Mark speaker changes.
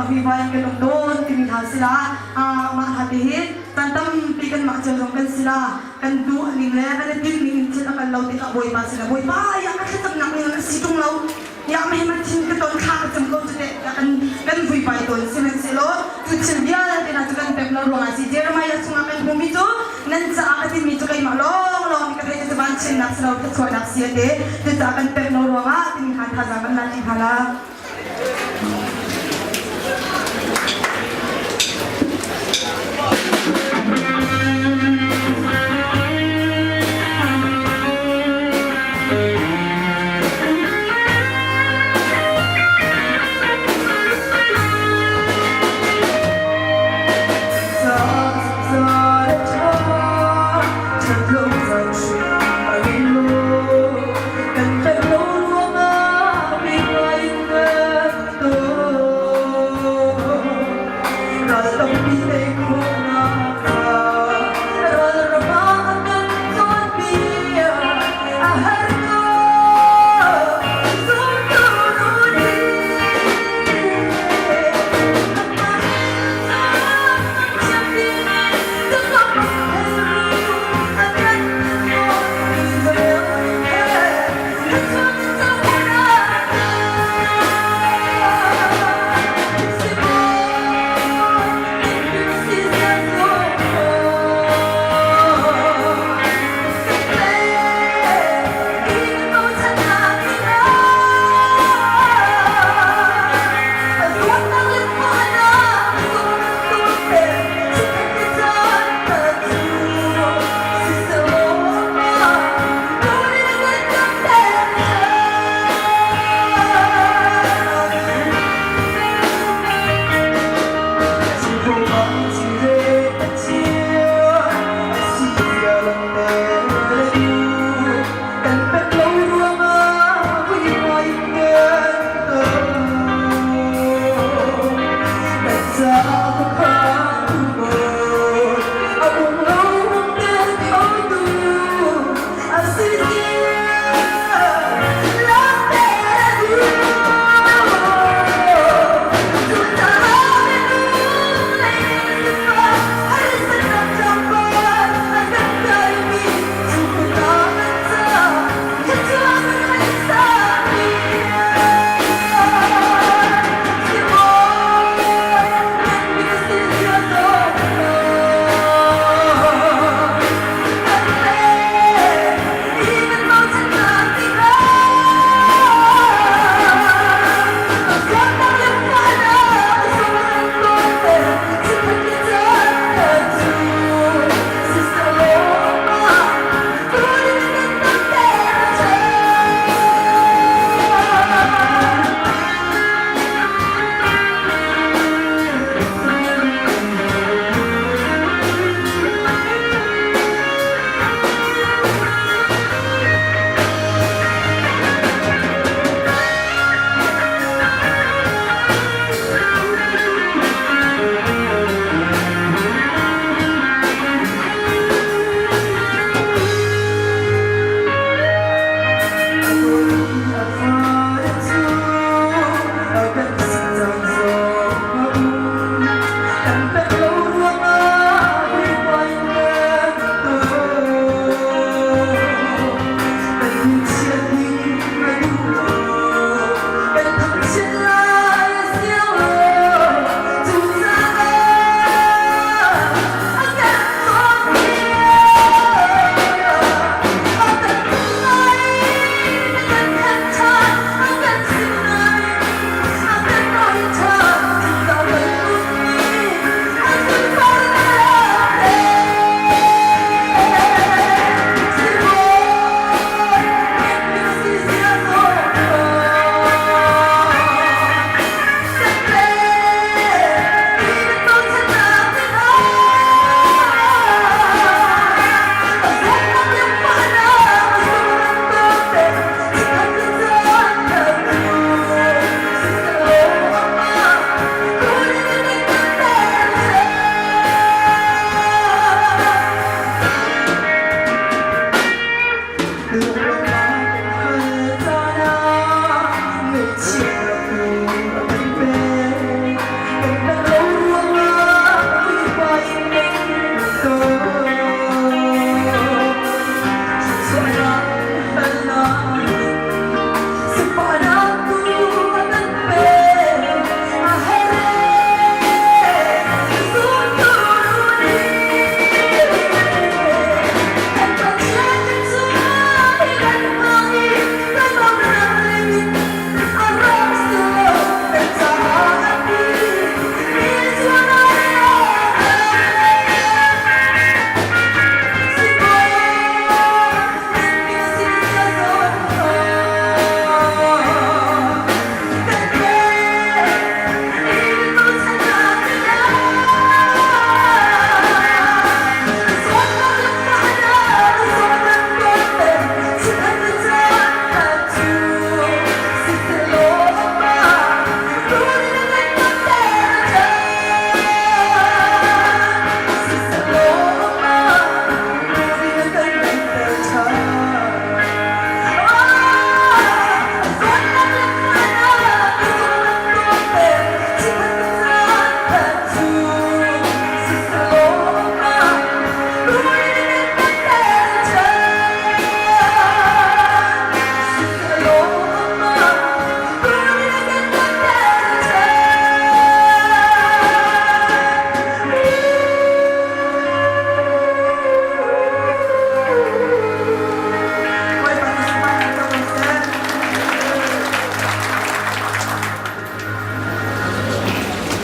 Speaker 1: vuivai in kan um tawn timi hna si la mah hna te hi caan tampi kanmah cio zong kan si la kan duh ning le kan i tinh ning in thil a kal lo tikah Bawipa sinah Bawipa ya ka thlacamnak ning a si ṭung lo ya mehma thin ka ton thla ka cam ko cu teh kan kan vuipai tawn sihmanhsehlaw cu thil vialte hna cu kan pek lo ruangah si Jeremiah chungah kan hmumi cu nan caah ka timi cu keimah lawng lawng nih ka theih cu vanchiatnak si lo thluachuahnak si a ti cucaah kan pek lo ruangah timi kha thazaang kan la ṭi hna la.